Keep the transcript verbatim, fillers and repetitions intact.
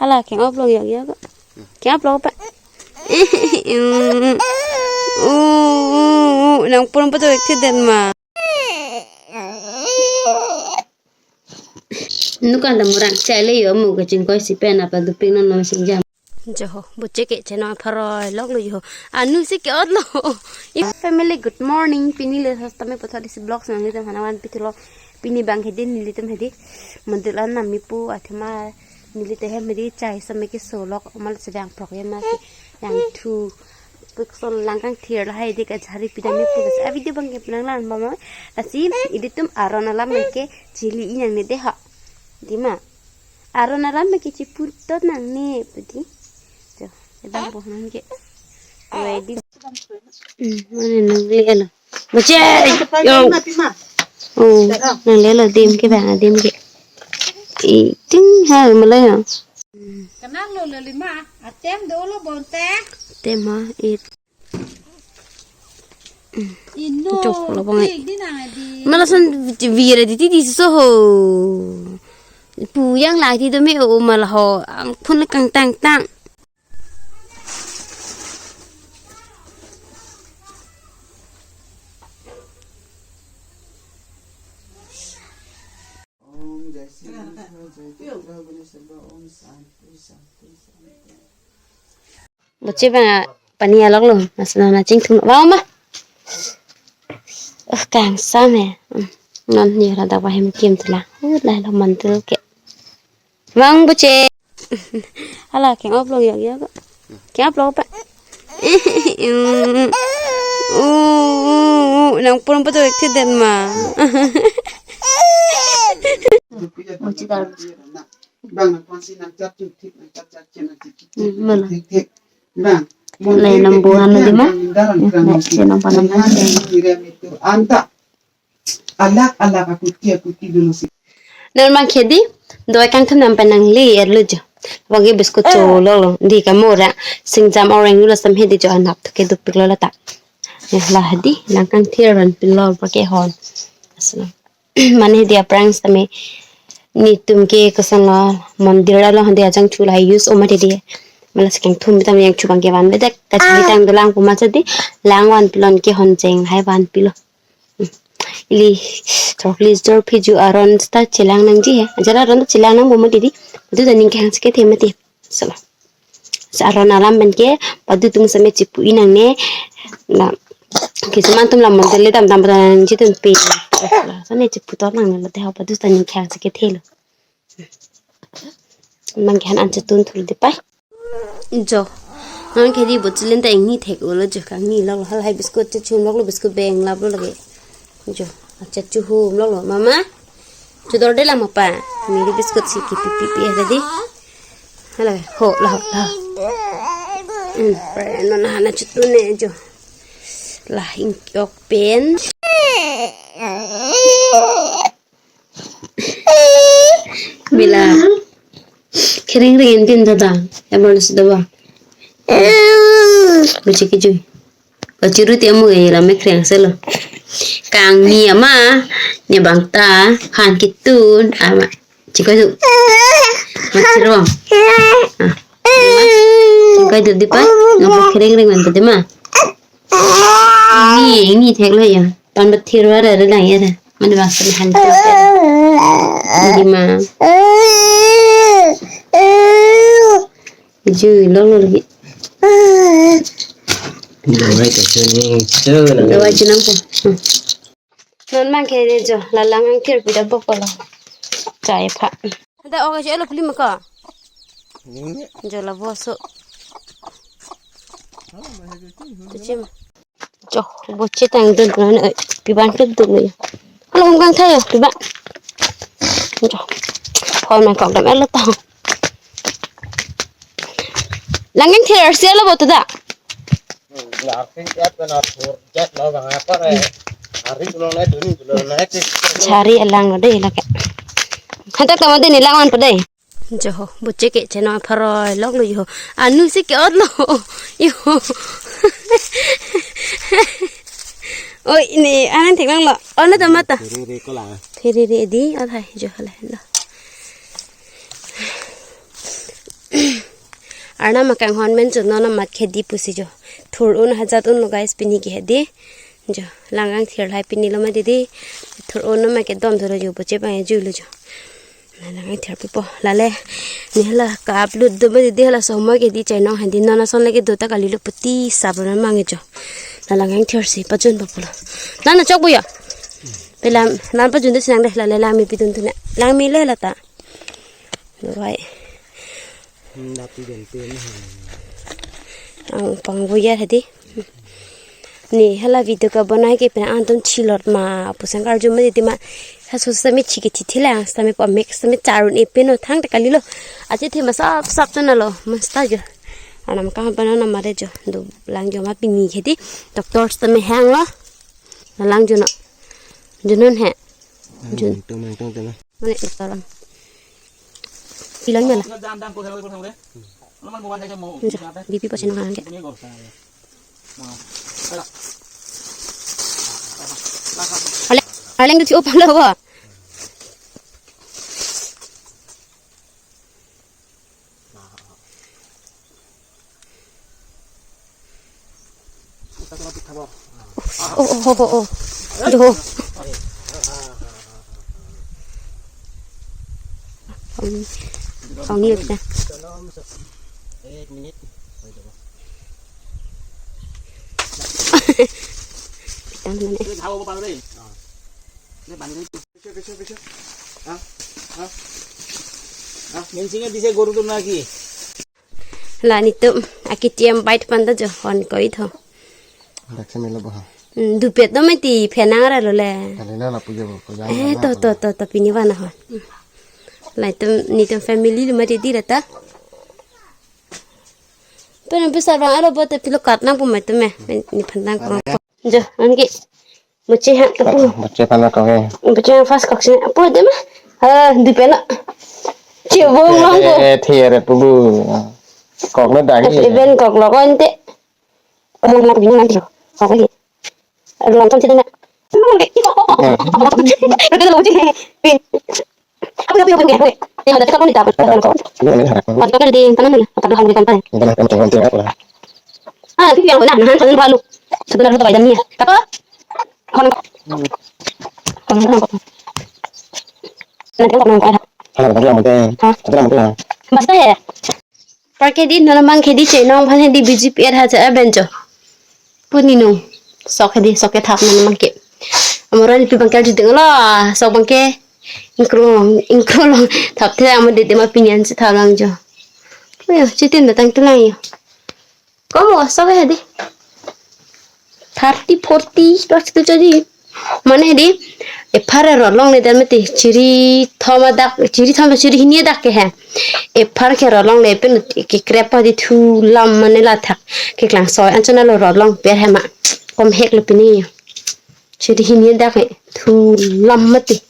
Ala keng-op long yok yok. Keng-op long pa. Mm. Oh, oh, oh, nang pun pa to ek thi den ma. Nukan da murang chale yo mu kachingkoi si pen apa dopik non non sing jam. Jo ho, boche ke cheno pharoi lok lo jo. Anu si ke-ot lo. Family, good morning. Pini le sastame potho disi vlog sang nelitum hana vanpi thulo. Pini bang hedi nelitum hedi mandir an nami pu athema neli te hem hedi chai same keso lok amal sedang prok ya ma si yang thu. Pukson lang kangthir lahai dei kachari pidam me pu. A video bang ke penang lang bamo. Lasi ilitum aron alam ke chili inang ne dei ha. Dei ma. Aron alam ke chiputot nangne pu dei. Jo, edang po nang ke. Ready. Hmm, mane nangle lo. Boche. Yo. Oh, nangle lo dim ke bang dim ke. Iting ha malai ya. Kenang lo lima, atem dolo bonte. Tem ha, it. Ino, chok lo bang. Tik di nang di. Mala son vira di ti di so ho. Pu yang lai ti do me o mala ho. Ang phun kangtang tang. Om Jai Shri Krishna, Jai Jai Krishna, Om Shanti, Shanti, Shanti. Boche bang pani alok lo, mas na na chingthum. Bang ma. Uh, kangsam he. Hmm. Non ni rada ba hem kim thula. Uh, lai lo mantul ke. Bang boche. Ala keng-op long yok yok. Keng-op long pa. Mm. Oh, oh, oh, nang pun pa to ek thi den ma. Boche dar. Bang na konsi nang chat chu thik, nang chat chat che nang thik thik. Hmm, mana? Thik thik. Bang. Lai nambu han di ma? Daran eh, kerang nang si nang panam. Anta. Alak alak akuti akuti dulu si. Nang mang khedi, doi kangthum nang panang le er lo jo. Wagi biscuit cho lo lo. Di kamu ra. Singjam orang dulu sam hedi jo anak tu ke dopik lo lata. Ya lah hedi, lang kangthir vanpilo pa ke hon. Asal. Mane hedi aphrang same netum ke koson lo mandir along hedi ajang chu lahai use o mati di. Mala si kangthum bitam yang chu bang ke vanvedek. Kachari tang dolang pu ma chadi. Lang vanpilon ke hon jeng lahai vanpilo. Ili choklis jor phiju aron ta chelang nangji he. Ajala aron ta chelang nang bo mati di. Padu ta ning kehang si kethe mati. Sala. Sa aron alam pen ke padu tung same chipu inang ne. Na kisuman atum la mandir le dam dam nangji atum pe. Sala. Sane chipu to nang ne lo te ha padu ta ning kehang si kethe lo. Bang ke han an chetun thul di pai. Jo. Nang khedi bochilin ta ingni thek ulo jo kangni lok lo halahai biscuit chechum lok lo biscuit beng lap lo lagi. Jo. Acha chuhum lok lo mama. Chudor de la mapa. Miri biscuit si kipi pi pi ada di. Hala ho la ho la. Hmm, pre non hana chutun ne jo. La ingkok pen. Mila. Kering ring tin tata. Ya baru sudah ba. Baca kejui. Baca ruti amu ya la mekreng selo. Kangni ama ne bangta han kitun ama. Chiko tu. Macam apa? Ah. Chiko tu di pa. Ngapa kering ring man tadi ma? Ini ini thek lo ya. Pan bathir wa ra ra lang ya ra. Mane bang sami han thek. Di ma. Ju lo lo lagi. Dawai ta chuni chu na. Dawai chu nang po. Hmm. Non mang ke jo la lang ang kir pida bok lo. Chai pha. Da oga che lo pli ma ka. Ni. Jo la bo so. Tu chim. Jo, boche tang dun dun, eh, piban ke dun dun. Alo hum kang thayo, piban. Jo. Phone ma kok dam elo tang. Lang kangthir si alo bo tu da. Chari alang lo dei lake. Hadak tama dei ni lang on pa dei. Jo ho, boche ke cheno pharoi lok lo jo. Anu si ke-ot lo. Jo. Oi, ni anang thek lang lo. Ono ta mata. Phere re ko la. Phere re di, alhai jo hale lo. Arnam akanghon pen jo non amat khedi pusi jo. Thur un hajat unlo guys pini ke hedi. Jo, lang kangthir lahai pini lo mati di. Thur un amat kedom thuro jo, boche pang juilo jo. Na lang kangthir pipo. Lale, ne hala ka-upload do mati di, hala somo ke di chainong hedi, non ason lake do ta kalilo puti sabon mang jo. Na lang kangthir si pajun po pulo. Nana chok bo ya. Pe lam, lam pajun de sinang de, lale langme pidun tuna. Langme le lata. Dubai. Hmm, dati den pen. Ang pang bo ya hedi. Ne hala video kabonai ke pen antum chilot ma, pusang karju mati di ma. Haso sami chike thithi lang, sami po mek, sami charun e pen o thang ta kalilo. Ache the ma sap sap chana lo, masta jo. Arnam kang pen na mare jo. Do lang jo ma pini khedi. Doctor sami hang lo. Na lang jo na. Junun he. Jun. Tung mang tung tung. Mane doctor lang. Bilang mela. Bisa, B P pasi nang hangke. Ale, ale ndu ti opang lo bo. Oh, oh, oh, oh, oh. Aduh. Ang, ang iya kita. Pitang naman eh. Mensingnya bisa guru tuh lagi. La nitum aki T M bite panda jo hon koi tho. Dak se melo boha. Hmm, dupet no mati phenang ra lo le. Kali na lapu jo ko jam. Eh, na to, to, to, to, pini bana hon. Hmm. La nitum, nitum family lo mati di rata. Pen besar bang aro bote pilo kat nang pu mati me. Ni phan nang ko. Jo, anke. Moche ha, apu. Moche pana kok he. Moche ha first kok sini. Apu de ma. Ah, di pena. Chebong long ko. Eh, thiere pulu. Kok na dagi. Even kok lo ko ante. Apu na bini nanti lo. Kok lagi. Aduh, langsung sini na. Apu, apu, apu, apu. Ini ada cakap ni tak. Mati kau di tangan ni. Apa dohan di kantor. Ah, itu yang benar. Nah, satu balu. Sebenarnya itu badan ni. Apa? Kono. Kono, kono, kono. Nanti kono, kono. Hah? Basta ya? Parke di non mang khedi chainong aphan hedi B J P er haja aben jo. Puni nung. Sok hedi, sok ke thap non mang ke. Amoran pi bangke judeng lo, sok bangke. Ingkro, ingkro long. Thap the amo de de ma pinian si thap lang jo. Ayo, chitin datang tu lang yo. Komo sok hedi. Thirty, forty, dos tu jadi. Mane hedi. Ephar rot longle dan mati. Chiri thom adak, chiri thom, chiri hini adak ke he. Ephar ke rot longle pen ke krep di thu lam mane la thak. Ke klang soi anchona lo rot long per he ma. Kom hek lo pini. Chiri hini adak ke thu lam mati.